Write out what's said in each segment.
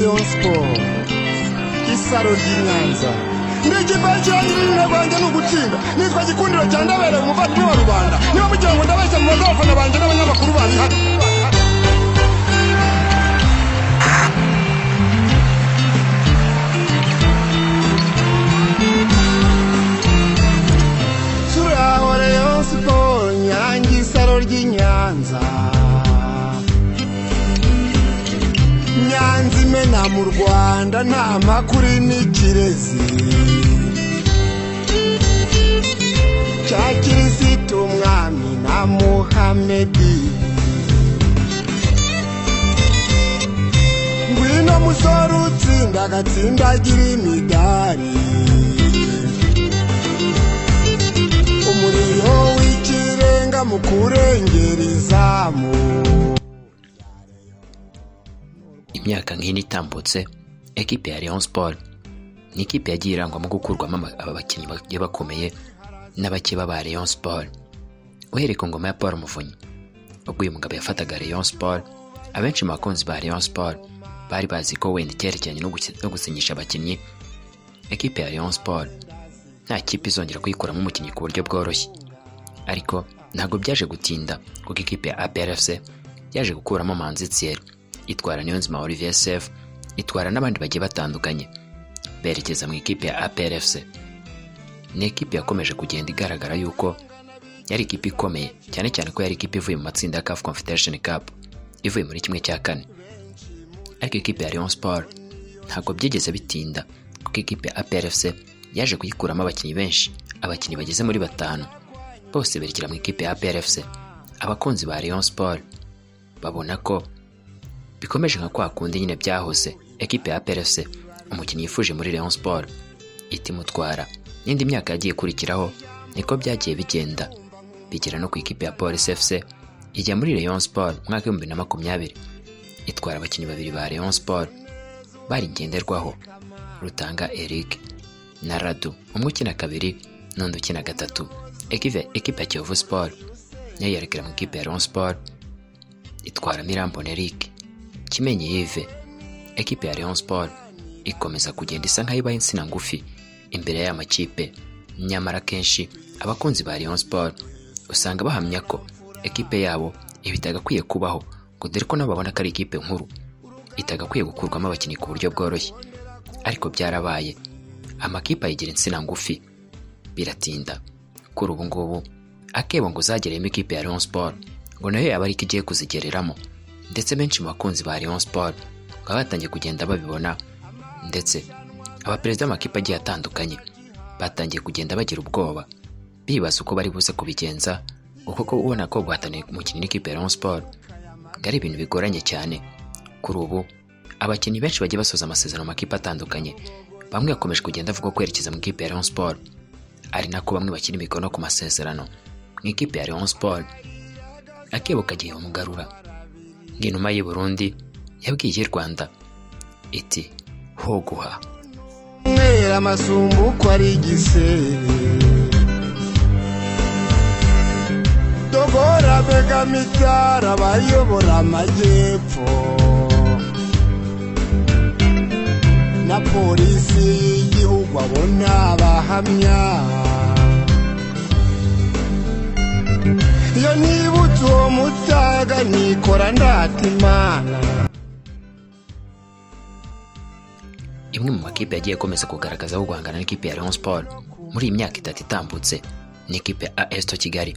Rayon Sport, isaro ry'i Nyanza. Ndi ikipe y'ikirangira, intego yanjye ni ugutsinda. Nitwa Gikundiro cya Ndabereye, umuvandimwe wa rubanda. Niba mugira ngo ndabeshya, mubaze abafana banjye n'abanyamakuru bari hano. Turaho Rayon Sport, Nyange, isaro ry'i Nyanza. Nyanza imena mu Rwanda, nta makuru n'ikirezi cya Kirisitu, umwami na Muhamedi. Ngwino musore utsinda, agatsindagira imidari, umuriro w'ikirenga mu kurengera izamu. Imyaka nk'ine itambutse, ekipe ya Rayon Sport ni ikipe yagiye irangwamo gukurwamo aba bakinnyi bagiye bakomeye n'abakeba ba Rayon Sport. Uhereye ku ngoma ya Paul Muvunyi, ubwo uyu mugabo yafataga Rayon Sport, abenshi mu bakunzi ba Rayon Sport bari bazi ko wenda icyerekeranye no gusinyisha abakinnyi, ekipe ya Rayon Sport nta kipe izongera kuyikuramo umukinnyi ku buryo bworoshye. Ariko ntabwo byaje gutinda, kuko ikipe ya APR FC yaje gukuramo Manzi Thierry, itwara Niyonzima Olivier Sefu, itwara n'abandi bagiye batandukanye, berekeza mu ikipe ya APR FC. Ni ikipe yakomeje kugenda igaragara yuko yari ikipe ikomeye cyane, cyane ko yari ikipe ivuye mu matsinda ya CAF Confederation Cup, ivuye muri 1/4. Ariko ikipe ya Rayon Sport ntabwo byigeze bitinda, kuko ikipe ya APR FC yaje kuyikuramo abakinnyi benshi, abakinnyi bageze muri batanu, bose berekera mu ikipe ya APR FC. Abakunzi ba Rayon Sport babona ko bikomeje nka kwa kundi nyine byahoze, ekipe ya APR FC umukinnyi yifuje muri Rayon Sport itimutwara. N'indi myaka yagiye ikurikiraho niko byagiye bigenda, bigera no ku ikipe ya Police FC ijya muri Rayon Sport mu mwaka w'2020, itwara abakinnyi babiri ba Rayon Sport bari ngenderwaho, Rutanga Eric na Radu, umwe ukina kabiri n'undi ukina gatatu. Ekipe ya Kiyovu Sport nayo yerekera mu ikipe ya Rayon Sport, itwara Mirambona Eric, Kimenyi Yves. Ekipe ya Rayon Sport ikomeza kugenda isa nkaho ibaye insina ngufi imbere y'aya makipe. Nyamara kenshi abakunzi ba Rayon Sport usanga bahamya ko ekipe yabo iba itagakwiye kubaho, ngo dore ko nabo babona ko ari ikipe nkuru itagakwiye gukurwamo abakinnyi ku buryo bworoshye. Ariko byarabaye, amakipe ayigira insina ngufi, biratinda. Kuri ubu ngubu akebo ngo zagereyemo ikipe ya Rayon Sport, ngo nayo yaba ariko igiye kuzigereramo. Ndetse benshi mu bakunzi ba Rayon Sport bakaba batangiye kugenda babibona, ndetse abaperezida b'amakipe agiye atandukanye batangiye kugenda bagira ubwoba, bibaza uko bari buze kubigenza, kuko ubona ko guhatanira umukinnyi n'ikipe ya Rayon Sport ngo ari ibintu bigoranye cyane. Kuri ubu abakinnyi benshi bagiye basoza amasezerano mu makipe atandukanye, bamwe bakomeje kugenda bavuga kwerekeza mu ikipe ya Rayon Sport, ari nako bamwe bashyira imikono ku masezerano mu ikipe ya Rayon Sport. Akebo kagiye umugarura, ng'inuma y'i Burundi yabwiye i Rwanda iti hoguha. Mwera amasumbu ko ari igisebe, dogora begamitara abayobora amajyepfo na polisi y'igihugu, abona abahamya. Iyo nibutse uwo mutaga nikora ndata Imana. Imwe mu makipe yagiye akomeza kugaragaza aho guhangana n'ikipe ya Rayon Sport muri iyi myaka 3 itambutse ni ikipe ya AS Kigali.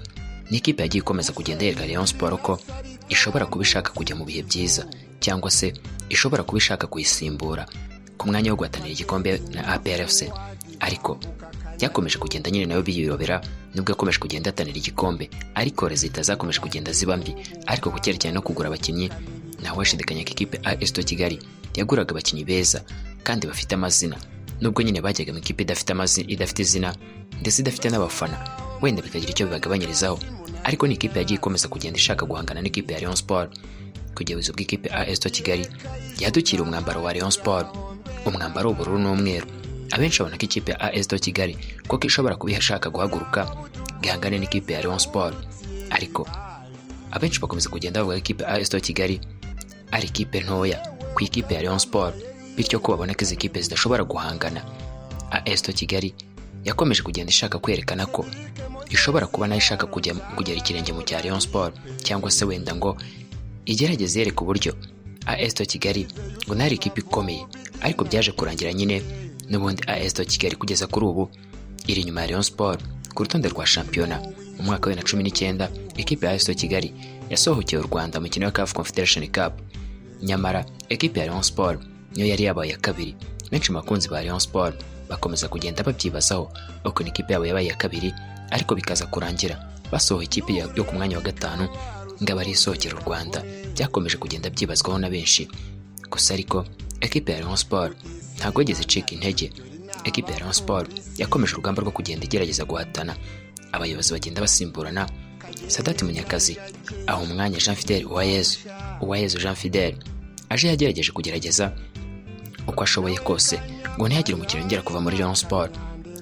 Ni ikipe yagiye ikomeza kugenda yereka Rayon Sport ko ishobora kuba ishaka kujya mu bihe byiza, cyangwa se ishobora kuba ishaka kuyisimbura ku mwanya wo guhatanira igikombe na APR FC. Ariko byakomeje kugenda nyine nayo biyobera, nubwo yakomeje kugenda ahatanira igikombe, ariko résultats zakomeje kugenda ziba mbi. Ariko ku cyerekeranye no kugura abakinnyi, ntawe washidikanya ko ikipe AS Kigali yaguraga abakinnyi beza kandi bafite amazina, nubwo nyine bajyaga mu ikipe idafite amazina, idafite izina, ndetse idafite n'abafana, wenda bikagira icyo bibagabanyirizaho. Ariko ni ikipe yagiye ikomeza kugenda ishaka guhangana n'ikipe ya Rayon Sport, kugeza ubwo ikipe AS Kigali yadukira umwambaro wa Rayon Sport, umwambaro w'ubururu n'umweru. Abenshi babona ko ikipe ya AS Kigali kuko ishobora kuba ishaka guhaguruka ihangane n'ikipe ya Rayon Sport. Ariko abenshi bakomeza kugenda bavuga ko ikipe ya AS Kigali ari ikipe ntoya ku ikipe ya Rayon Sport. bityo ko babona ko izi kipe zidashobora guhangana. AS de Kigali yakomeje kugenda ishaka kwerekana ko ishobora kuba nayo ishaka kujya kugera ikirenge mu cya Rayon Sport, cyangwa se wenda ngo igerageze yereka uburyo AS de Kigali ngo nayo ari ikipe ikomeye, ariko byaje kurangira nyine n'ubundi AS de Kigali kugeza kuri ubu iri inyuma ya Rayon Sport ku rutonde rwa shampiyona. Mu mwaka wa 2019 ikipe ya AS de Kigali yasohokeye u Rwanda mu mukino wa CAF Confederation Cup, nyamara ekipe ya Rayon Sport niyo yari yabaye iya kabiri. Benshi mu bakunzi ba Rayon Sport bakomeza kugenda babyibazaho ukuntu ikipe yabo yabaye iya kabiri, ariko bikaza kurangira basohoye ikipe yo ku mwanya wa gatanu ngo abe ari isohokera u Rwanda. Byakomeje kugenda byibazwaho na benshi gusa, ariko ekipe ya Rayon Sport ntabwo yigeze icika intege. Ekipe ya Rayon Sport yakomeje urugamba rwo kugenda igerageza guhatana, abayobozi bagenda basimburana. Sadati Munyakazi aha umwanya Jean Fidel Uwayezu. Uwayezu Jean Fidel aje yagerageje kugerageza uko ashoboye kose ngo ntihagire umukino wongera kuva muri Rayon Sport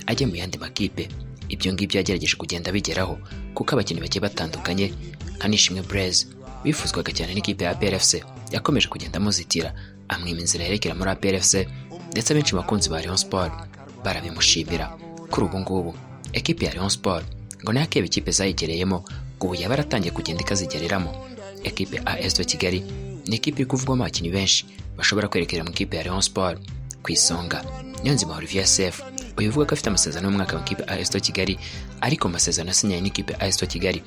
ajye mu yandi makipe. Ibyo ngibyo yagerageje kugenda bigeraho, kuko abakinnyi bagiye batandukanye nka Nishimwe Blaise wifuzwaga cyane n'ikipe ya APR FC yakomeje kugenda amuzitira, amwima inzira yerekera muri APR FC, ndetse abenshi mu bakunzi ba Rayon Sport barabimushimira. Kuri ubu ngubu ekipe ya Rayon Sport ngo nayo akeba ikipe zayigereyemo, ngo ubu yaba yaratangiye kugenda ikazigereramo. Ekipe AS de Kigali ni ikipe iri kuvugwamo abakinnyi benshi bashobora kwerekera mu ikipe ya Rayon Sport. Ku isonga Niyonzima Olivier Sefu, uyu uvuga ko afite amasezerano y'umwaka mu ikipe AS de Kigali, ariko mu masezerano yasinyanye n'ikipe AS de Kigali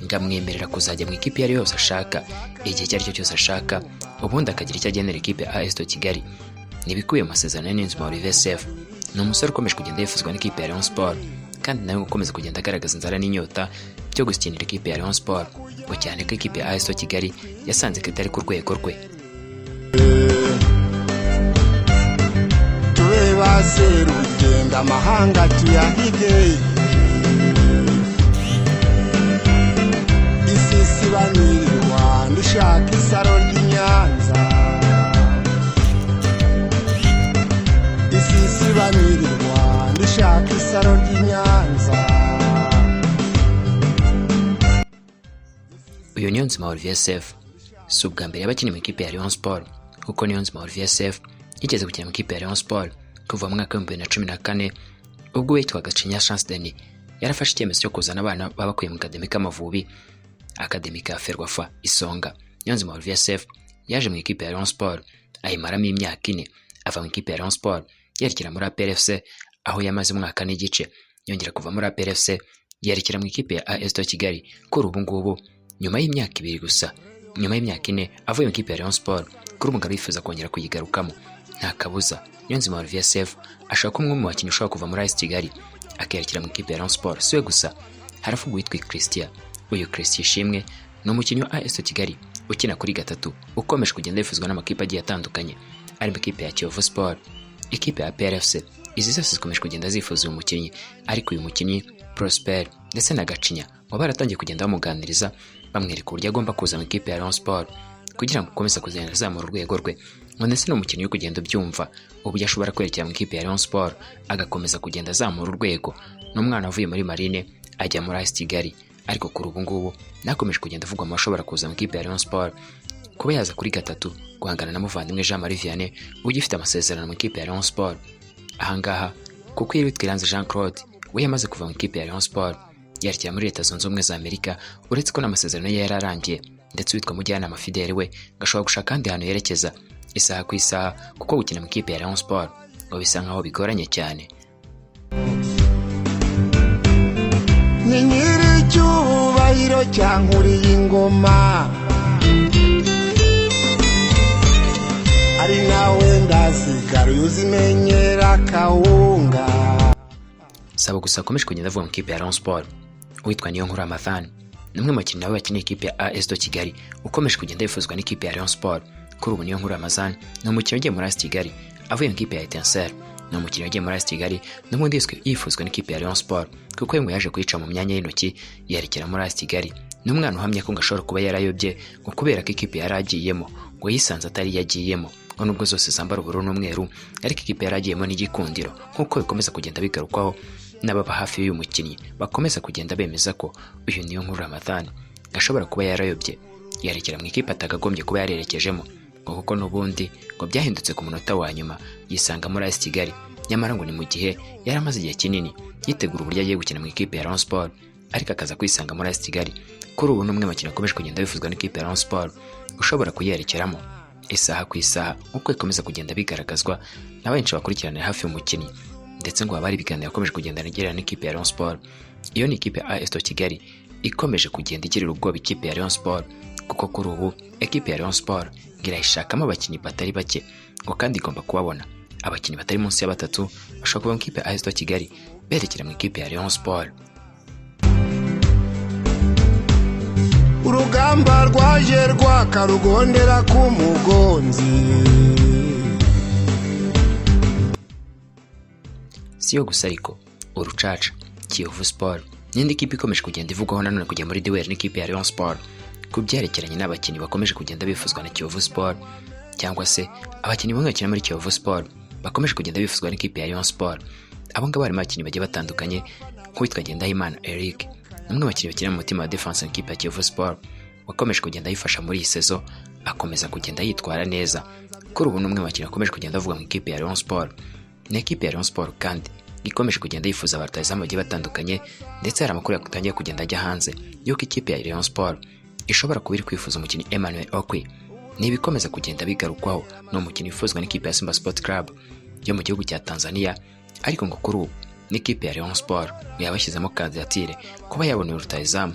ngo amwemerera kuzajya mu ikipe iyo ari yo yose ashaka, igihe icyo ari cyo cyose ashaka, ubundi akagira icyo agenera ikipe AS de Kigali. Ni ibikubiye mu masezerano ya Niyonzima Olivier Sefu. Ni umusore ukomeje kugenda yifuzwa n'ikipe ya Rayon Sport, kandi nawe ukomeza kugenda agaragaza inzara n'inyota byo gukinira ikipe ya Rayon Sport, ngo cyane ko ikipe ya AS de Kigali yasanze ko itari ku rwego rwe. Tube ba serugendo, amahanga tuyahige, isi sibanire Rwanda ishaka isaro ry'i Nyanza, isi sibanire Rwanda ishaka isaro ry'i Nyanza. Uyu Niyonzima Olivier Sefu si ubwa mbere yaba akina mu ikipe ya Rayon Sport, kuko Niyonzima Olivier Sefu yigeze gukina mu ikipe ya Rayon Sport kuva mu mwaka wa 2014, ubwo witwaga Cinya Chance Denis yarafashe icyemezo cyo kuzana abana babakuye mu akademi k'Amavubi, akademi ka Ferwafa Isonga. Niyonzima Olivier Sefu yaje mu ikipe ya Rayon Sport ayimaramo imyaka 4, ava mu ikipe ya Rayon Sport yerekera muri APR FC aho yamaze umwaka n'igice, yongera kuva muri APR FC yerekera mu ikipe ya AS de Kigali. Kuri ubu ngubu nyuma y'imyaka 2 gusa, nyuma y'imyaka 4 avuye mu ikipe ya Rayon Sport, kuri ubu ngubu yifuza kongera kuyigarukamo. Nta kabuza Niyonzima Olivier Sefu ashaka ko umwe mu bakinnyi ushobora kuva muri AS Kigali akerekera mu ikipe ya Rayon Sport. Si we gusa, haravugwa uwitwa Christian. Uyu Christian Ishimwe ni umukinnyi wa AS Kigali ukina kuri gatatu, ukomeje kugenda yifuzwa n'amakipe agiye atandukanye, arimo ikipe ya Kiyovu Sport, ikipe ya APR FC. Izi zose zikomeje kugenda zifuza uyu mukinnyi, ariko uyu mukinnyi Prosper ndetse na Gacinya ngo baratangiye kugenda bamuganiriza, bamwereka uburyo agomba kuza mu ikipe ya Rayon Sport kugira ngo akomeze kugenda azamura urwego rwe, ngo ndetse ni umukinnyi uri kugenda ubyumva uburyo ashobora kwerekera mu ikipe ya Rayon Sport agakomeza kugenda azamura urwego. Ni umwana wavuye muri Marine ajya muri AS Kigali, ariko kuri ubu ngubu nakomeje kugenda avugwa mu bashobora kuza mu ikipe ya Rayon Sport, kuba yaza kuri gatatu guhangana na muvandimwe Jean Marie Vianney ugifite amasezerano mu ikipe ya Rayon Sport ahangaha, kuko iyo witwa Iranzi Jean Claude we yamaze kuva mu ikipe ya Rayon Sport yerekera muri Leta Zunze Ubumwe za Amerika, uretse ko n'amasezerano ye yari arangiye. Ndetse uwitwa Mujyanama Fidele we ngo ashobora gushaka ahandi hantu yerekeza isaha ku isaha, kuko gukina mu ikipe ya Rayon Sport ngo bisa nkaho bigoranye cyane. Ni nyiricyubahiro cyankuriye ingoma, ari nawe ndasigara uzimenyera kawunga. Saba gusa akomeje kugenda avuga mu ikipe ya Rayon Sport. Uwitwa Niyonkuru Ramadhan ni umwe mu bakinnyi nabo bakina ikipe ya AS de Kigali ukomeje kugenda yifuzwa n'ikipe ya Rayon Sport. Kuri ubu Niyonkuru Ramadhan ni umukinnyi ugiye muri AS Kigali avuye mu ikipe ya Etincelle. Ni umukinnyi wagiye muri AS Kigali n'ubundi yifuzwa n'ikipe ya Rayon Sport, kuko we ngo yaje kuyica mu myanya y'intoki yerekera muri AS Kigali. Ni umwana uhamya ko ngo ashobora kuba yarayobye, ngo kubera ko ikipe yari agiyemo ngo yisanze atari yagiyemo, ngo nubwo zose zambara ubururu n'umweru, ariko ikipe yari agiyemo n'igikundiro, nk'uko bikomeza kugenda bigarukwaho n'ababa hafi y'uyu mukinnyi bakomeza kugenda bemeza ko uyu Niyonkuru Ramadhan ashobora kuba yarayobye yerekera mu ikipe atakagombye kuba yarerekejemo, ngo kuko n'ubundi ngo byahindutse ku munota wa nyuma yisanga muri AS Kigali. Nyamara ngo ni mu gihe yari amaze igihe kinini yitegura uburyo agiye gukina mu ikipe ya Rayon Sport, ariko akaza kwisanga muri AS Kigali. Kuri ubu ni umwe mu bakinnyi bakomeje kugenda bifuzwa n'ikipe ya Rayon Sport, ushobora kuyerekeramo isaha ku isaha nk'uko ikomeza kugenda bigaragazwa na benshi bakurikiranira hafi umukinnyi, ndetse ngo haba hari ibiganiro yakomeje kugenda agirana n'ikipe ya Rayon Sport. Iyo ni ikipe ya AS Kigali ikomeje kugenda igirira ubwoba ikipe ya Rayon Sport, kuko kuri ubu ekipe ya Rayon Sport ngo irayishakamo abakinnyi batari bake, ngo kandi igomba kubabona abakinnyi batari munsi ya batatu bashobora kuva mu ikipe ya AS Kigali berekera mu ikipe ya Rayon Sport. Urugamba rwaje rwakarugondera ku mugonzi. Si yo gusa ariko urucaca Kiyovu Sport n'indi kipe ikomeje kugenda ivugwaho nanone kujya muri duel n'ikipe ya Rayon Sport ku byerekeranye n'abakinnyi bakomeje kugenda bifuzwa na Kiyovu Sport, cyangwa se abakinnyi bamwe bakina muri Kiyovu Sport bakomeje kugenda bifuzwa n'ikipe ya Rayon Sport. Abo ngabo harimo abakinnyi bagiye batandukanye nk'uwitwa Ngendahimana Eric, ni umwe mu bakinnyi bakina mu mutima wa defense n'ikipe ya Kiyovu Sport, wakomeje kugenda ayifasha muri iyi sezo, akomeza kugenda yitwara neza. Kuri ubu ni umwe mu bakinnyi bakomeje kugenda avuga mu ikipe ya Rayon Sport. Ni ikipe ya Rayon Sport kandi ikomeje kugenda yifuza abarutahizamu bagiye batandukanye, ndetse hari amakuru yatangiye kugenda ajya hanze y'uko ikipe ya Rayon Sport ishobora kuba iri kwifuza umukinnyi Emmanuel Okwi. Ni ibikomeza kugenda bigarukwaho, ni umukinnyi wifuzwa n'ikipe ya Simba Sport Club yo mu gihugu cya Tanzania, ariko ngo kuri ubu n'ikipe ya Rayon Sport yabashyizemo kandidatire kuba yabona rutahizamu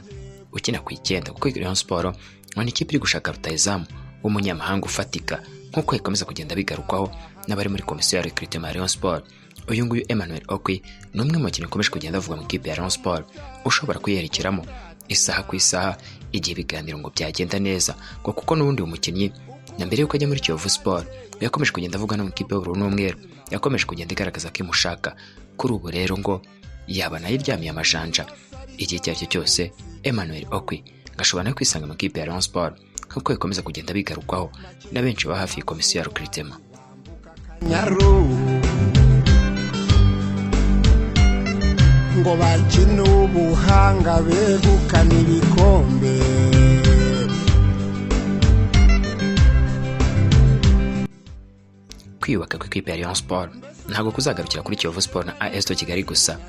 ukina ku 9, kuko Rayon Sport ngo ni ikipe iri gushaka rutahizamu w'umunyamahanga ufatika, nk'uko ikomeza kugenda bigarukwaho n'abari muri komisiyo ya recruitment ya Rayon Sport. Uyu nguyu Emmanuel Okwi ni umwe mu bakinnyi ukomeje kugenda avuga mu ikipe ya Rayon Sport, ushobora kuyerekeramo isaha ku isaha igihe ibiganiro ngo byagenda neza, ngo kuko n'ubundi uyu mukinnyi na mbere y'uko ajya muri Kiyovu Sport yakomeje kugenda avuga no mu ikipe y'ubururu n'umweru, yakomeje kugenda igaragaza ko imushaka. Kuri ubu rero ngo yaba nayo iryamiye amajanja igihe icyo ari cyo cyose, Emmanuel Okwi gashobora no kwisanga mu ikipe ya Rayon Sport, nk'uko bikomeza kugenda bigarukwaho na benshi ba hafi komisiyo ya recruitment. Nyaru ngo bakine ubuhanga begukana ibikombe. Kwiyubaka kw'ikipe ya Rayon Sport ntabwo kuzagarukira kuri Kiyovu Sport na AS Kigali gusa.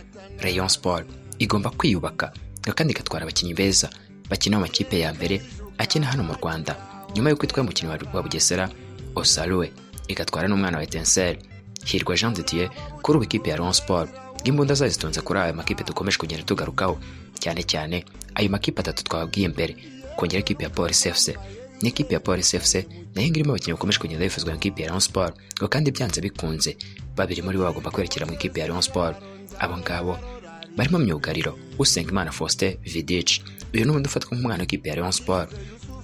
Rayon Sport igomba kwiyubaka kandi igatwara abakinnyi beza bakina mu makipe ya mbere akina hano mu Rwanda, nyuma y'uko itwaye umukinnyi wa Bugesera Osaluwe, igatwara n'umwana wa Etincelle Hirwa Jean de Dieu. Kuri ubu ikipe ya Rayon Sport imbunda zayo zitunze kuri aya makipe dukomeje kugenda tugarukaho, cyane cyane ayo makipe atatu twababwiye mbere, kongera ikipe ya Police FC. Ni ikipe ya Police FC nayo irimo abakinnyi bakomeje kugenda bifuzwa mu ikipe ya Rayon Sport, ngo kandi byanze bikunze babiri muri bo bagomba kwerekera mu ikipe ya Rayon Sport. Abo ngabo barimo myugariro Usengimana Faustin Vidic, uyu n'ubundi ufatwa nk'umwana w'ikipe ya Rayon Sport,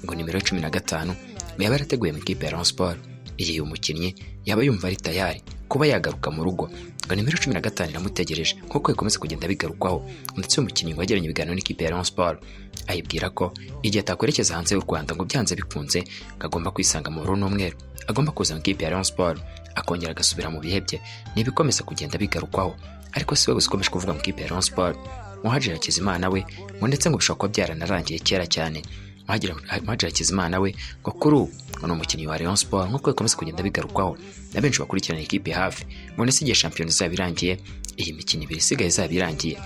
ngo nimero 15 ngo yaba yarateguye mu ikipe ya Rayon Sport igihe umukinnyi yaba yumva ari tayari kuba yagaruka mu rugo, ngo nimero 15 iramutegereje nk'uko bikomeza kugenda bigarukwaho. Ndetse uyu mukinnyi ngo yagiranye ibiganiro n'ikipe ya Rayon Sport, ayibwira ko igihe atakwerekeza hanze y'u Rwanda ngo byanze bikunze ngo agomba kwisanga mu bururu n'umweru, agomba kuza mu ikipe ya Rayon Sport akongera agasubira mu bihe bye. Ni ibikomeza kugenda bigarukwaho, ariko si we gusa ukomeje kuvuga mu ikipe ya Rayon Sport. Muhadjiri Hakizimana we ngo ndetse ngo bishobora kuba byaranarangiye kera cyane. Muhadjiri Hakizimana we ngo kuri ubu ngo ni umukinnyi wa Rayon Sport nk'uko bikomeza kugenda bigarukwaho na benshi bakurikirana ikipe hafi, ngo ndetse igihe shampiyona izaba irangiye, iyi mikino ibiri isigaye izaba irangiye,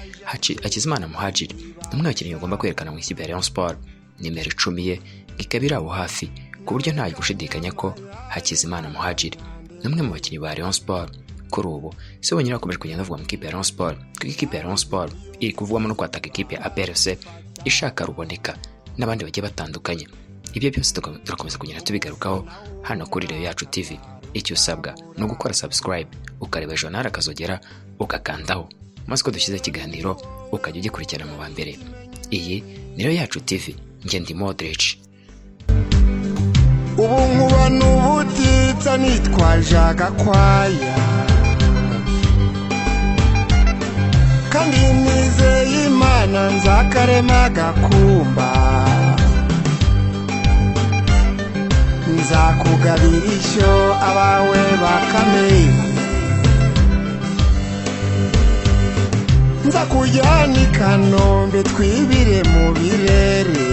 Hakizimana Muhadjiri ni umwe mu bakinnyi bagomba kwerekana mu ikipe ya Rayon Sport. Nimero 10 ye ikaba iri aho hafi, ku buryo nta gushidikanya ko Hakizimana Muhadjiri ni umwe mu bakinnyi ba Rayon Sport. Kuri ubu si wenyine bakomeje kugenda bavuga mu ikipe ya Rayon Sport, kuko ikipe ya Rayon Sport iri kuvugwamo no kwataka ikipe ya APRC ishaka Ruboneka n'abandi bagiye batandukanye. Ibyo byose turakomeza kugenda tubigarukaho hano kuri Rayon Yacu TV. Icyo usabwa ni ugukora subscribe, ukareba journal akazogera ugakandaho, maze uko dushyize ikiganiro ukajya ugikurikirana mu ba mbere. Iyi ni Rayon Yacu TV, njye ndi Modric. Ubu nkuba n'ubutitsa nitwaje agakwaya, kandi nizeye Imana nzakarema gakumba, nzakugabira ishyo abawe bakamenya, nzakujyana i Kanombe twibire mu birere.